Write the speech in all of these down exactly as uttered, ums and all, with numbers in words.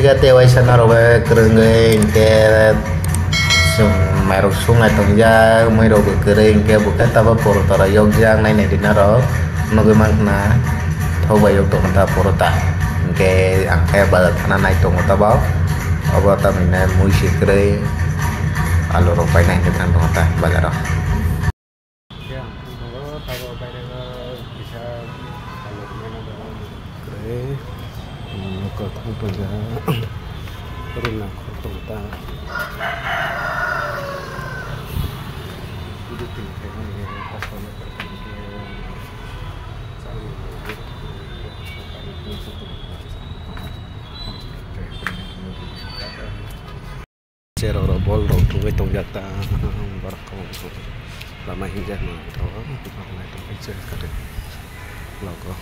Tei waisa norok bai kwrwngwi hinkhe chwng mairok suknai tongjak, muirokbo kwrwi hinkhe bo khe tabo porota rok yokjak nainai di norok nugwi mankha na thok bai yok tongo ta porota. Hinkhe ang khe bazar thana nai tongo tabok, obo tamni mui se kwrwi alu rok bainai hinkhe thang tongo ta bazar o. Khe ang thang tongo, tabok bairego kisa salok mano tongo. Kwrwi, um, kwkhwrang tongjak, rwngna khor tongo ta. Bwtwi khaimani khe, customer khaimani khe, chawng. Cherok rok bol rok thungwi tongjak ta, borok khe lama hinjak nai tongo, naitok khe se kwrwi logo.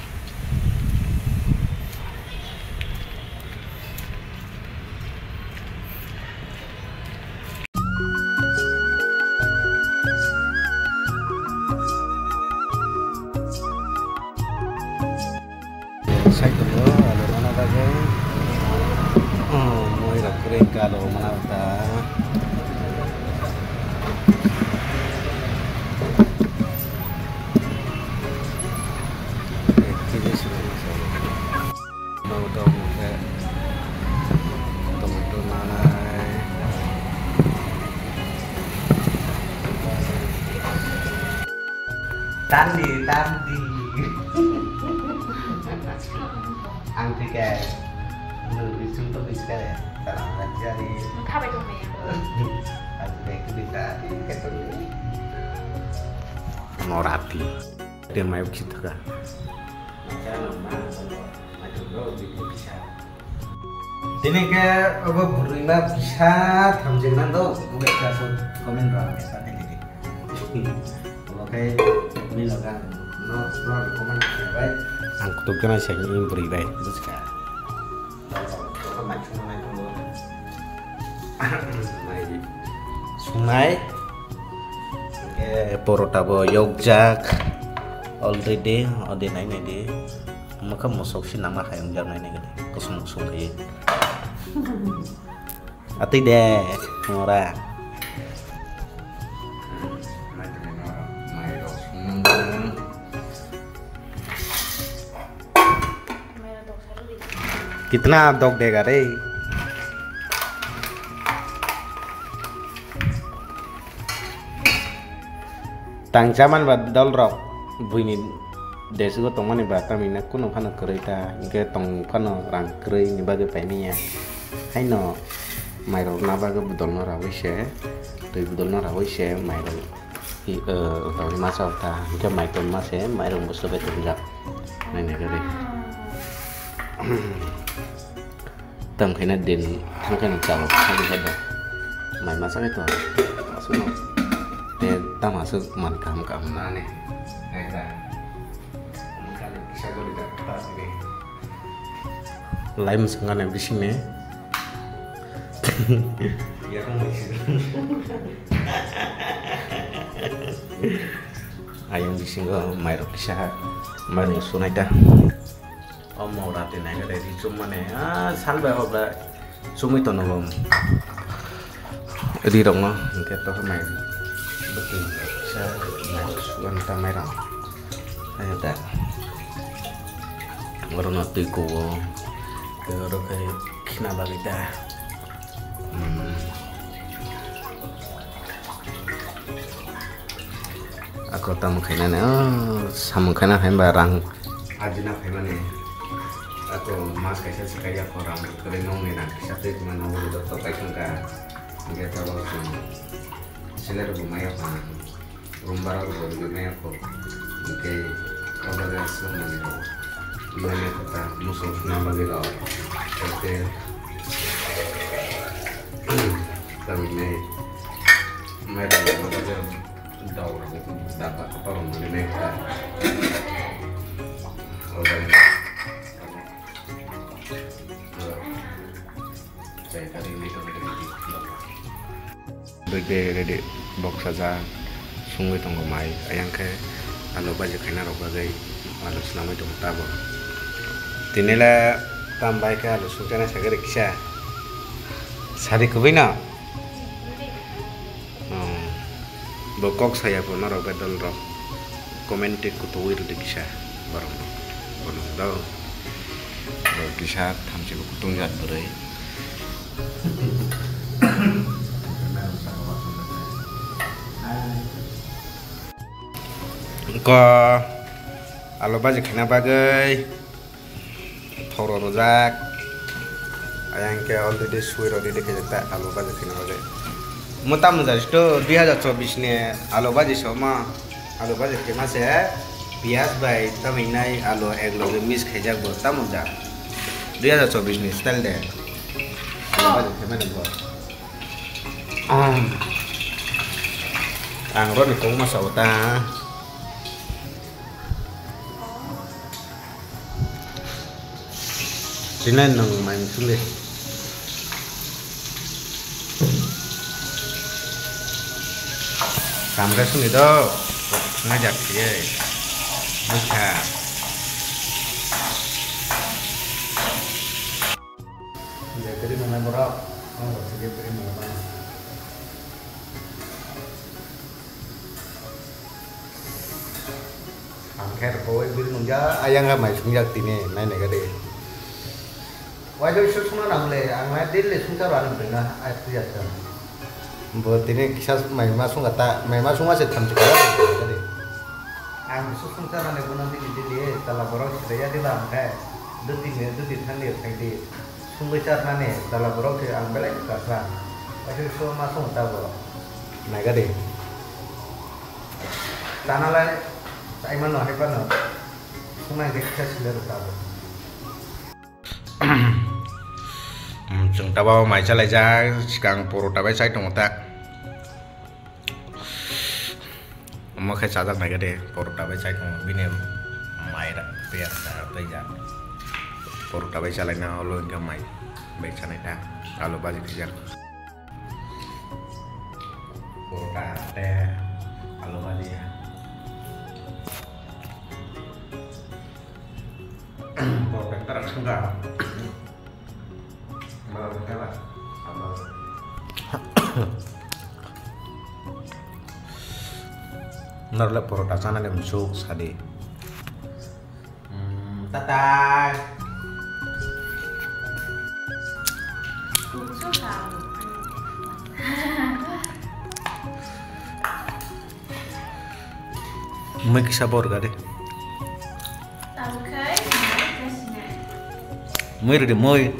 Sai tongo, alo nana bagwi. Oh, moi rok kwrwi kalo mana ta. Ek kg swnam masa. Nang tong khe tomato nanai. Tandi, tandi. Ang tiga. Nung bising to bising kare. Tanang jari. Thabai tong ya. Ang tiga itu bisa. Norati. Dia mayu kita ka. Tini ke obo bwrwi ma kisa thamjak nang do, obo ekta aswk comment rw kisa tini di. Obo khe mino gan no, no comment khe bai. Ang kutuk gana sa ni bwrwi bai, buska. Obo mai chuma mai chuma. Mai sunai. Ke porota bo yokjak already, ode nai nai di. Mwkha mosok se nangma hai wngjaknai nai gede, kusum kusum khe. Atwi de, mora. Kitna dog dega re. Tang chaman ba dol rok buini desugo tongmani ba tamina kunu phano kwrwi ta, hinkhe tong phano rang kwrwi ni bagwi paimanya. Haino mairok na bagwi budolno rawi se, twi budolno rawi se mairok, i, eh, rawi masa ta, hinkhe mai ton mase mairok bo sobai tonjak. Naina kwrwi. Tamo khe na din thang khe na chao thang khe da. Mai masa khe to. Asuno. Te tamo aswk man kaham kaham na ne. Ai da. Kali kisa goli da ta sini. Lai mwsang gana bising ne. Ya kong mai sini. Ayang bisingo mairok kisa mairok sunai ta. O mora twi nai khe ri chum mani, ah, sal bai hobra chumui tono bo. Ri rok no hinkhe to mai bwtwi sa mai sugan ta mai rok. Ayo da. Oro no twi kugo. Tei oro khe khina bagwi da. Hmm. Ako tamo khainani, oh, samung khaina hai ba rang. Ajina phaimani. Ako mas kaisa se kaiya ko rang kwrwi nongni rang kisa twi tongmani nogo joto paithangkha. Hinkhe tabok chwng selero bo maya pha. Room bara bo rwgwi maya kho. Hinkhe abo jaga swngmani rok. Maya kho ta muso suna bagwi rok. Hinkhe tamni mai rok abo jaga. Daura itu dapat apa rumah di mereka. Oke. Saya kali ini kami dari. Ready, ready. Box aja sungwi tongo mai. Ayang khe alo baji khaina rok bagwi alo swnamwi tongo tabok. Tinile tam bai khe alo sungchana sagari kisa. Sari kubui no? Hmm. Bo kok saya bo norok bedol rok. Comment twi kutuwi rwdi kisa borok no. Bono do. Bo kisa thamchi bo kutung jat bwrwi. Ko alo baji khaina bagwi. Thoro rwjak. Ayang khe already sui rwdi de khe ta alu baji khaina bagwi. Mo tamo jai sto dui hazar chobbish ni alu baji so ma. Alu baji khe ma se piyaj bai tamwi nai alu ek loge mix khaijak bo tamo ja. Dui hazar chobbish ni style de. Alu baji khe ma bo. Ah. Ang roni kok ma sa ta. Chini nwng mai sung di. Kamra sung di do. Ngajak ye. Bukha. Beri mana borok? Oh, beri mana? Ang khe rwkha oi bini mungya ayang ha mai sungjak tini nai nai gade. Waisa waisa sungna nang le ang nai daily sungsa rw ani bwrwi na ai puya sa. Bo tini kisa mai ma sungka ta mai ma sungma se thamchi kaya gade. Ang su sungsa nani bono daily daily tala borok siraya dila ang khe dwtwi ni dwtwi thang di phai di. Sungwi charnani tala borok se ang belai kasa. Waisa waisa ma sung ta bo. Nai gade. Tanalai, chaimano, haibano, sunai khe kisa sila rwkha abo. Chwng tabao mai chalaijak, swkang porota bai chai tongo ta. Omo khe chajak nai khe de, porota bai chai tongo, bini mai ra, piyaj ra, tei ja. Porota bai chalaina olo hwnkhe mai bai chanai ta, alu baji khaijak. Porota tei alu bhaji. Porota tara sungka. Malang tela. Norle porota chanani msuk sadi. Hmm, tatai. Mui kisa bor gade. Mui rede mui.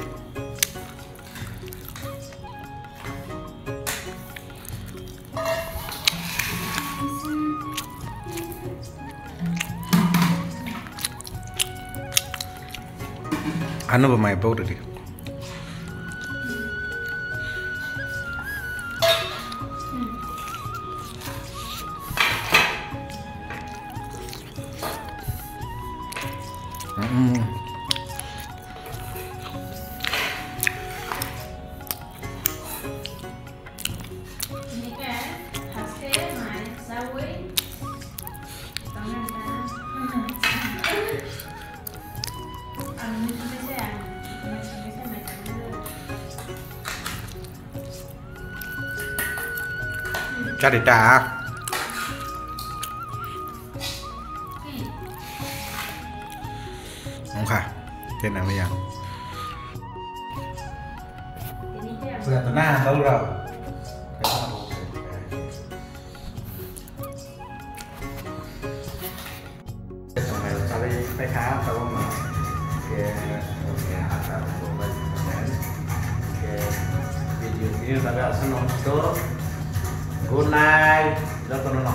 Ano bo mai bok ridi. Mm. Chari ta. Wngkha, tei nangli ya. Sudah tenang, tahu lah. Good night. Jotono no.